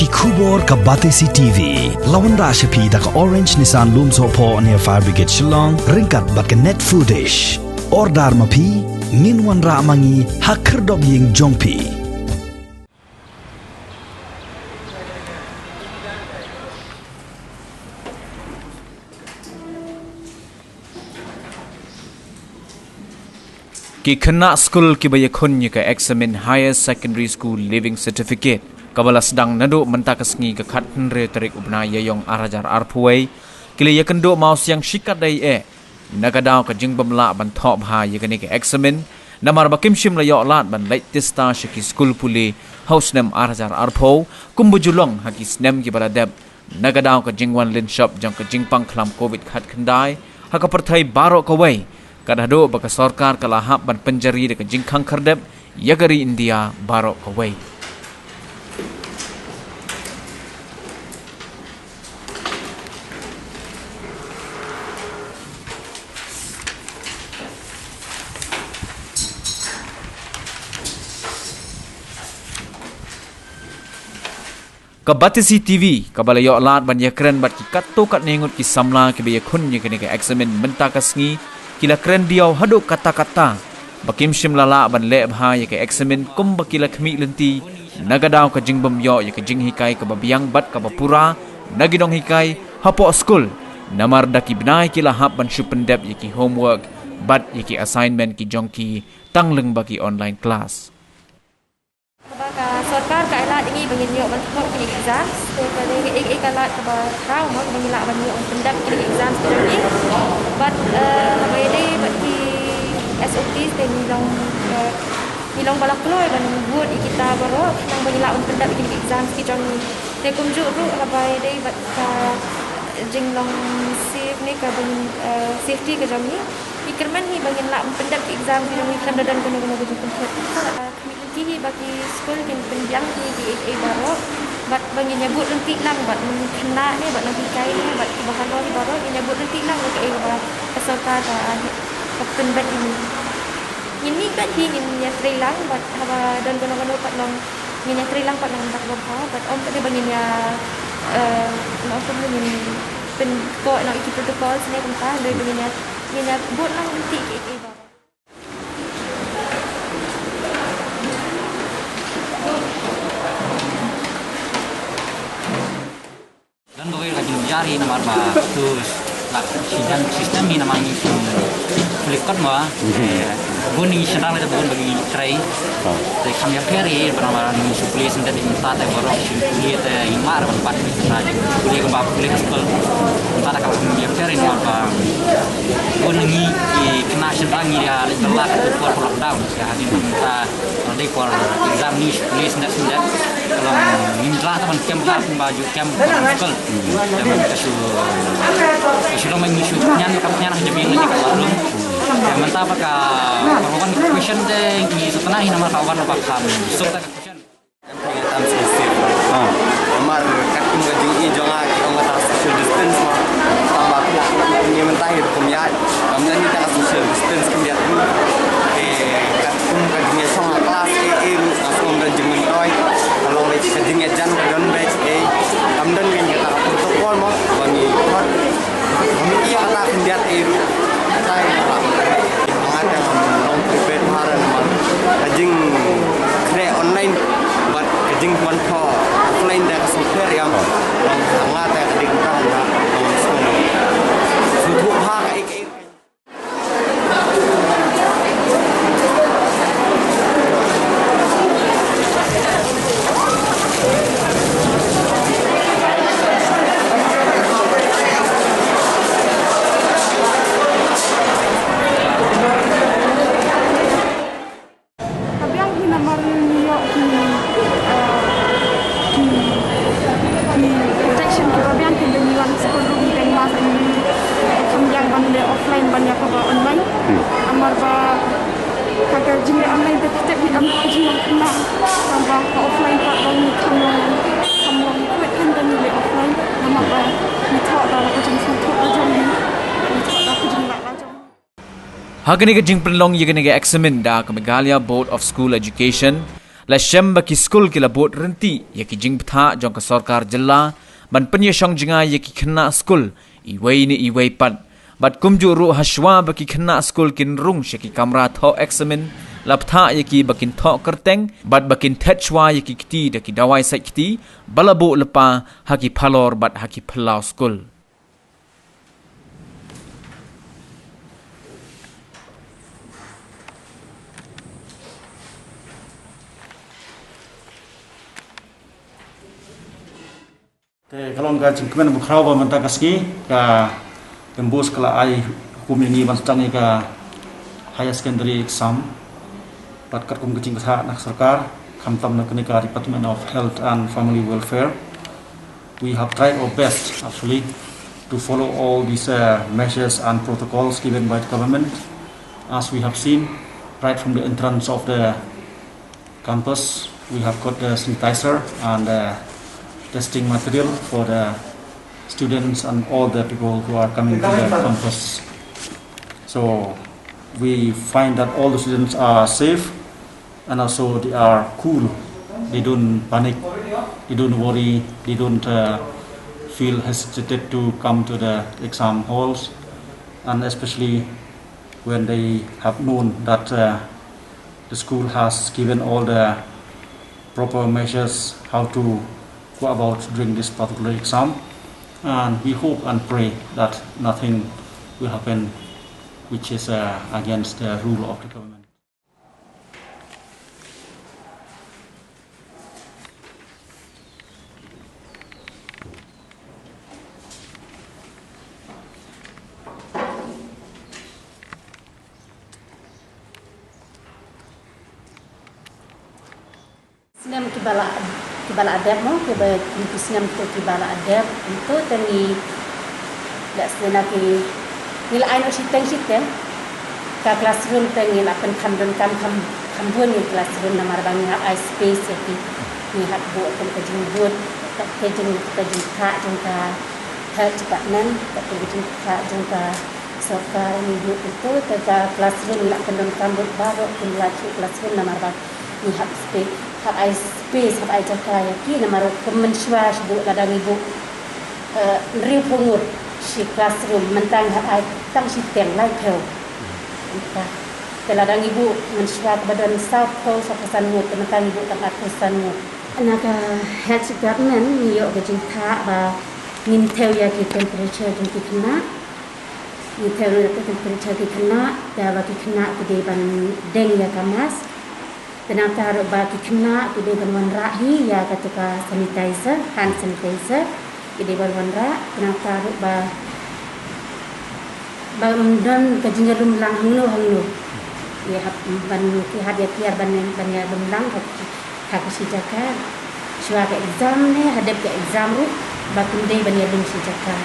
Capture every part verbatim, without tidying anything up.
Khubor ka Batesi T V. La wanrah sha phi da ka Orange Nissan Lumsohphoh near Fire Brigade Shillong, ryngkat bad ka Net Foodish. Order ma phi, ngin wanrah ma ngi ha khyrdop ïing jong phi. Ki khynnah skul kiba ïakhun ïa ka eksamin Higher Secondary School Leaving Certificate kaba la sdang naduh mynta ka sngi ka khathynriew tarik u bnai Ïaïong ar hajar arphew wei, ki la ïakynduh mawsiang shikatdei eh na ka daw ka jingbym lah ban thoh bha ïa kane ka eksamin, namar ba kim shym la ïoh lad ban leit tista sha ki skul pule ha u snem ar hajar arphew kumba ju long ha ki snem kiba la dep, na ka daw ka jingwan lynshop jong ka jingpang khlam Covid khatkhyndai ha ka pyrthei baroh kawei, kat haduh ba ka sorkar ka la hap ban pynjari da ka jingkhang khyrdep ïa ka ri India baroh kawei. Ka Batesi T V, kaba la ïoh lad ban ïakren bad ki katto katne ngut ki samla kiba ïakhun ïa kane ka eksamin mynta ka sngi, ki la kren diaw haduh katta katta ba kim shym la lah ban leh bha ïa ka eksamin kumba ki la khmih lynti, na ka daw ka jingbym ïoh ïa ka jinghikai kaba biang bad kaba pura na ki nonghikai hapoh skul, namar da ki bnai ki la hap ban shu pyndep ïa ki homework bad ïa ki assignment ki jong ki tang lyngba ki online class. Kaba ka sorkar ka ai lad ïa ngi ba ngin ïoh ban thoh kine ki exams, te ka dei kaei kaei ka lad kaba khraw mo ba ngin lah ban ïoh ban pyndep kine ki exams ki jong ngi. Bad, eh, haba ïadei bad ki S O Ps te ngi long, eh, ngi long ba la kloi ban bud ïa kita baroh khnang ba ngin lah ban pyndep kine ki exams ki jong ngi. Te kumjuh ruh haba ïadei bad ka jinglong safe ne ka ba ngin, eh, safety ka jong ngi, ngi kyrmen hi ba ngin lah ban pyndep ki exams ki jong ngi khlem da don kano kano ka jingpynkhiah. Ki hi ba ki skul kin pynbiang hi kiei kiei baroh bad ba ngin ïa bud ryntih lang bad nongkhynnah ne bad nonghikai ne bad kiba halor baroh ngin ïa bud ryntih lang ïa kaei kaba ka sorkar ka, ah, ka pynbeit ïa ngi. Ngin mih beit hi, ngin ïa trei lang bad haba don kano kano pat long ngin ïa trei lang pat lang da kaba bha bad ym pat dei ba ngin ïa, eh, ym pat dei ba ngin pynkoh noh ïa ki protocols ne kumta, hynrei ba ngin ïa, ngin ïa bud lang ryntih kiei kiei baroh. Don kawei ka jingbiar hi namar ba tu la shi jan system hi namar ngi shu pule kot mo. Eh, bun ngi shynrang lada bun ba ngi trei. Te kam ïapher hi ba namar ngi shu pule shen te mynta te baroh shu pule te ngi mar ban pat ngi shynrang pule kumba pule ka skul. Mynta te kam ïapher hi namar ba bun ngi ki khynnah shynrang ngi ïa leit bylla ka tu por ka lockdown. Ïa hadien mynta dei por exam ngi shu pule shen te shen te. Ka long ngim lah te ban kem bha kumba ju kem ka skul. Te mynta ka shu, ka shu long ba ngi shu ñian ka ñian ha jong ngi ka bathroom. Te mynta ba ka, ka wan ka question te ngi shu tnga hi namar ka wan ba kham suk ta ka question. Em phi ngam sngewsih. Ah. Namar katkum ka jingïohi jong nga ki ong kata social distance mo. Tang ba ngi mynta hi rukom ïaid. Kam don ïa ka social distance khyndiat ruh. Te katkum ka jingïashong ha klas ei ei ruh nga sngew don jingmyntoi. Ka long beit ka jingïajan ka don beit ei. Kam don kata ka protocol mo ba ngi khot. Ba ngi ïa kata khyndiat ei ruh. Kata ïa ka. Nga te ngam long prepared bha re namar ka jingkhreh online bad ka jingwan thoh offline te ka sngewpher ïa nga. Nga te ka dei kumta nga ngam sngewthuh bha kaei kaei. Ka biang hi namar ngi ïoh ki, eh, ki, ki protection kiba biang, ki ba ngi wan skul ruh ngi dang mask, ngi kham biang ban leh offline ban ïa kaba online. Hmm. Namar ba ka, ka jingleh online te kata ngi am ka jinglong khynnah. Tangba ka offline pat ba ngi kham long, kham long kwet kan ban leh offline. Namar ba ngi thoh da ka jingsngewthuh ka jong ngi. Ngi thoh da ka jingleh la jong ngi. Ha kane ka jingpynlong ïa kane ka eksamin da ka Meghalaya Board of School Education, La shem ba ki skul ki la bud ryntih ïa ki jingbthah jong ka sorkar jylla ban pynïashong jngai ïa ki khynnah skul iwei ne iwei pat. Bad kumjuh ruh hashwa ba ki khynnah skul kin rung sha ki kamra thoh eksamin, la bthah ïa ki ba kin thoh kyrteng bad ba kin thet shwa ïa ki kti da ki dawai sait kti ba la buh lypa ha ki phalor bad ha ki phyllaw skul. Te ka long ka jingkmen bakhraw ba mynta ka sngi ka MBOSE ka la ai hukum ïa ngi ban sdang ïa ka higher secondary exam. Bad katkum ka jingbthah na ka sorkar, khamtam na kane ka Department of Health and Family Welfare, we have tried our best actually to follow all these uh, measures and protocols given by the government. As we have seen, right from the entrance of the campus, we have got the sanitizer and the testing material for the students and all the people who are coming to the campus. So we find that all the students are safe and also they are cool. They don't panic, they don't worry, they don't uh, feel hesitated to come to the exam halls, and especially when they have known that uh, the school has given all the proper measures how to go about during this particular exam. And we hope and pray that nothing will happen which is uh, against the rule of the government. Snem kiba la, kiba la dep mo, kiba, ki snem to kiba la dep, to te ngi la snem ki ngi la ai noh shiteng shiteng. Ka classroom te ngi la pynkham donkam kham, kham bun ïa classroom namar ba ngi hap ai space ïa ki. Ngi hap buh kum ka jingbud, ka jing, ka jingthah jong ka health department, ka jingthah jong ka sorkar, ngi buh kumto, te ka classroom ngi la pyndonkam bud baroh kum lai classroom namar ba ngi hap space, hap ai space, hap ai jaka ïa ki namar kum mynshuwa shu buh lada ngi buh, eh, hynriewphew ngut shi classroom, mynta ngi hap ai tang shiteng, laiphew. Mynta. Te lada ngi buh mynshuwa kaba don sawphew, sawphew san ngut, te mynta ngi buh tang arphew san ngut. Na ka health department ngi ïoh ka jingthah ba ngin thew ïa ki temperature jong ki khynnah. Ngi thew ïa ki temperature ki khynnah, da ba ki khynnah ki dei ban deng ïa ka mask. Te nangta ruh ba ki khynnah ki dei ban wanrah hi ïa katu ka sanitizer, hand sanitizer, ki dei ban wanrah. Te nangta ruh ba, ba ym don ka jingïalum lang hangno hangno. Ïa hap ban ki hap ïa kiar ban, ban ïalum lang ha ki, ha ki shi jaka. Shuwa ka exam ne hadep ka exam ruh ba kin dei ban ïalum shi jaka.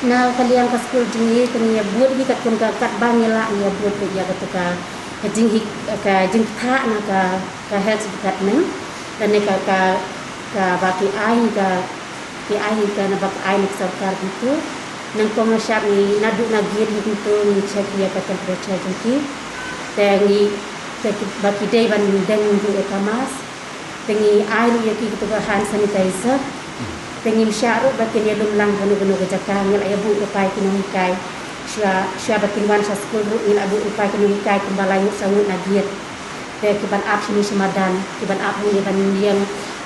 Na ka liang ka skul jong ngi te ngi ïa bud hi katkum ka katba ngi lah ngi ïa bud ïa katu ka ka jinghi, ka jingthah na ka, ka health department. Lane ka, ka, kaba ki ai, ka, ki ai ka na ba ki ai na ka sorkar kumto. Nyngkong na shap ngi naduh na gate hi kumto ngi check ïa ka temperature jong ki. Te ngi, te ki, ba ki dei ban deng ruh ïa ka mask. Te ngi ai ruh ïa ki katu ka hand sanitizer. Te ngim shah ruh ba kin ïalum lang kano kano ka jaka, ngi la ïa buh lypa ïa ki nonghikai. Shuwa, shuwa ba kin wan sha skul ruh ngi la buh lypa ïa ki nonghikai kumba lai ngut saw ngut na gate. Te ki ban ap shane sha madan, ki ban ap hangne ban ïeng,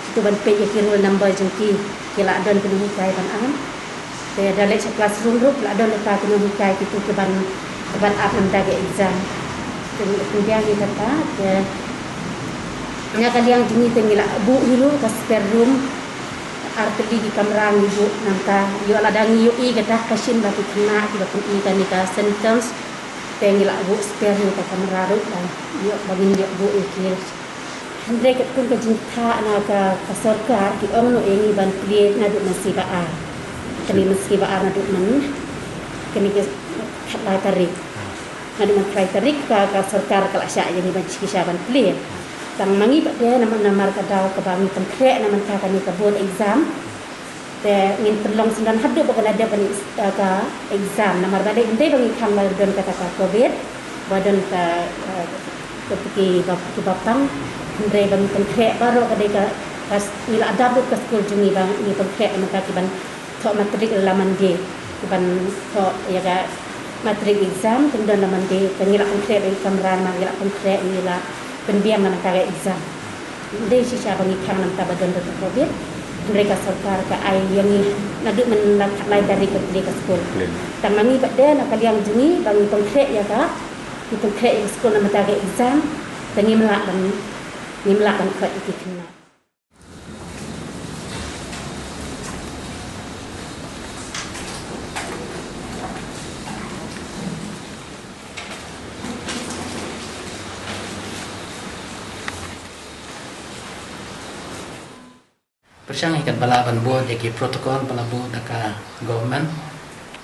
kitu ban peit ïa ki roll number jong ki, ki la don ki nonghikai ban ap. Te da leit sha classroom ruh la don lypa ki nonghikai kitu ki ban, ki ban ap namar ka exam. Te ngi pynbiang ïa kata, te na ka liang jong ngi te ngi la buh hi ruh ka spare room, ar tylli ki kamra ngi buh nangta, ïoh lada ngi ïohi kata ka shin ba ki khynnah kiba pyni kane ka symptoms, te ngi la buh spare room ka kamra ruh ba ïoh ba ngin ïoh buh ïa ki. Hynrei katkum ka jingthah na ka, ka sorkar ki ong noh ïa ngi ban plie naduh mynshwa ba ar. Kane mynshwa ba ar naduh myn, kane ka khatlai tarik. Naduh mynshwa tarik ka, ka sorkar ka la shah ïa ngi ban shah ban plie. Tang ma ngi pat de namar, namar ka daw kaba ngi pynkhreh na mynta kane ka board exam. Te ngin pynlong syndon haduh ba kan dep ban, eh, ka exam namar ba dei, dei ba ngi khang ba don kata ka covid, ba don ka, eh, ka ki ba, ki ba pang. Hynrei ban pynkhreh baroh ka dei ka, ka s-, ngi la adapt lut ka skul jong ngi ba ngi pynkhreh mynta ki ban thoh matric la Monday, ki ban thoh ïa ka matric exam, kin don la Monday, te ngi la pynkhreh ba ïa ka kamra namar ngi la pynkhreh, ngi la pynbiang na mynta ka exam. Dei shisha ba ngi khang na mynta ba don da ka covid. Hynrei ka sorkar ka ai ïa ngi naduh myn la khatlai tarik ban plie ka skul. Tang ma ngi pat de na ka liang jong ngi ba ngi pynkhreh ïa ka, ngi pynkhreh ïa ka skul na mynta ka exam, te ngim lah ban, ngim lah ban khot ïa ki khynnah. Pyrshang hi katba lah ban bud ïa ki protocol ba la buh da ka government.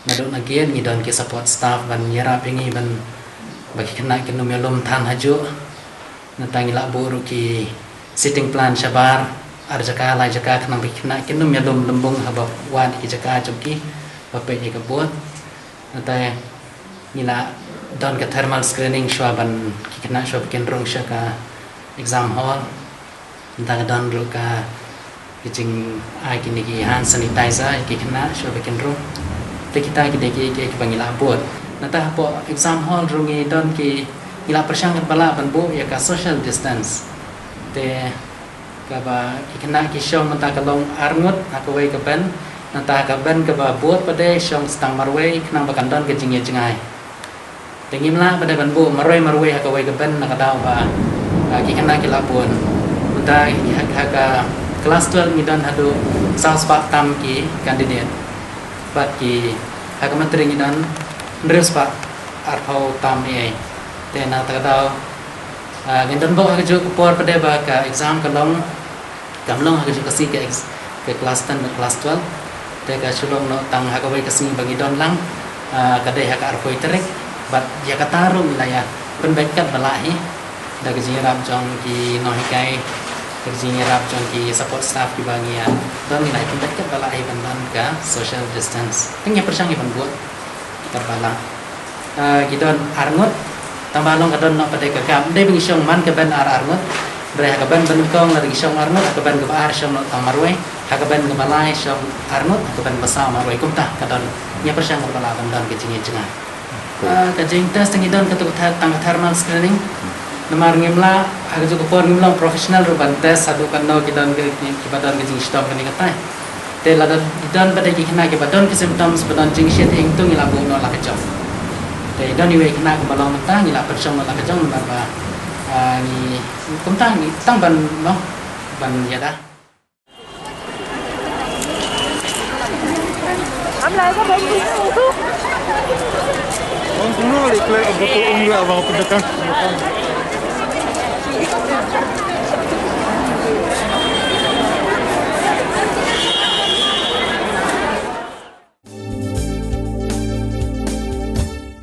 Naduh na gate ngi don ki support staff ban ïarap ïa ngi ban ba ki khynnah kin ym ïalum than hajuh. Nangta ngi lah buh ruh ki seating plan shabar, ar jaka lai jaka khnang ba ki khynnah kin ym ïalum lymbung haba wad ïa ki jaka jong ki ba peit ïa ka bud. Nangta ngi lah don ka thermal screening shuwa ban ki khynnah shuwa ba kin rung sha ka exam hall. Nangta ka don ruh ka, ka jingai kine ki hand sanitizer ïa ki khynnah shuwa ba kin rung. Te kita ki dei ki, ki, kiba ngi lah bud. Nangta hapoh exam hall ruh ngi don ki, ngi lah pyrshang katba lah ban buh ïa ka social distance. Te kaba ki khynnah ki shong mynta ka long ar ngut ha kawei ka bench, nangta ha ka bench kaba bud pat de shong sa tang marwei khnang ba kan don ka jingïajngai. Te ngim lah pat de ban buh marwei marwei ha kawei ka bench na ka daw ba, ah, ki khynnah ki lah bun. Mynta ha, ha ka klas twelve ngi don haduh saw spah tam ki candidate. Bad ki ha ka matric ngi don hynriew spah arphew tam ei ei. Te na kata ka daw, ah, ngin don bok ha kajuh ka por pat de ba ka exam ka long, kam long ha kajuh ka sngi ka ex-, ka klas ten bad klas twelve. Te ka shu long noh tang ha kawei ka sngi ba ngi don lang, ah, ka dei ha ka arphew tarik. Bad ïa kata ruh ngi la ïa pynbeit katba lah hi da ka jingïarap jong ki nonghikai, da ka jingïarap jong ki support staff kiba ngi ïa don, ngi la ïa pynbeit katba lah hi ban don ka social distance. Te ngi pyrshang hi ban buh katba lah. Ah, ki don ar ngut, tang ba long ka don noh pat de ka gap. Ym dei ba ngi shong man ka bench ar ar ngut. Hynrei ha ka bench ba nyngkong lada ngi shong ar ngut, ha ka bench kaba ar shong noh tang marwei, ha ka bench kaba lai shong ar ngut, ha ka bench ba saw marwei. Kumta ka don, ngi pyrshang katba lah ban don ka jingïajngai. Ah, ka jingtest ngi don katto katne tang ka thermal screening. Namar ngim lah ha kajuh ka por ngim long professional ruh ban test haduh katno ki don ki, ki, kiba don ka jingshitom kane katai. Te lada don pat de ki khynnah kiba don ki symptoms ba don jingshit ïing to ngi lah buh noh la ka jong. Te don iwei i khynnah kumba long mynta ngi lah pynshong noh la ka jong namar ba, ah, ngi kumta ngi tang ban noh ban ïada.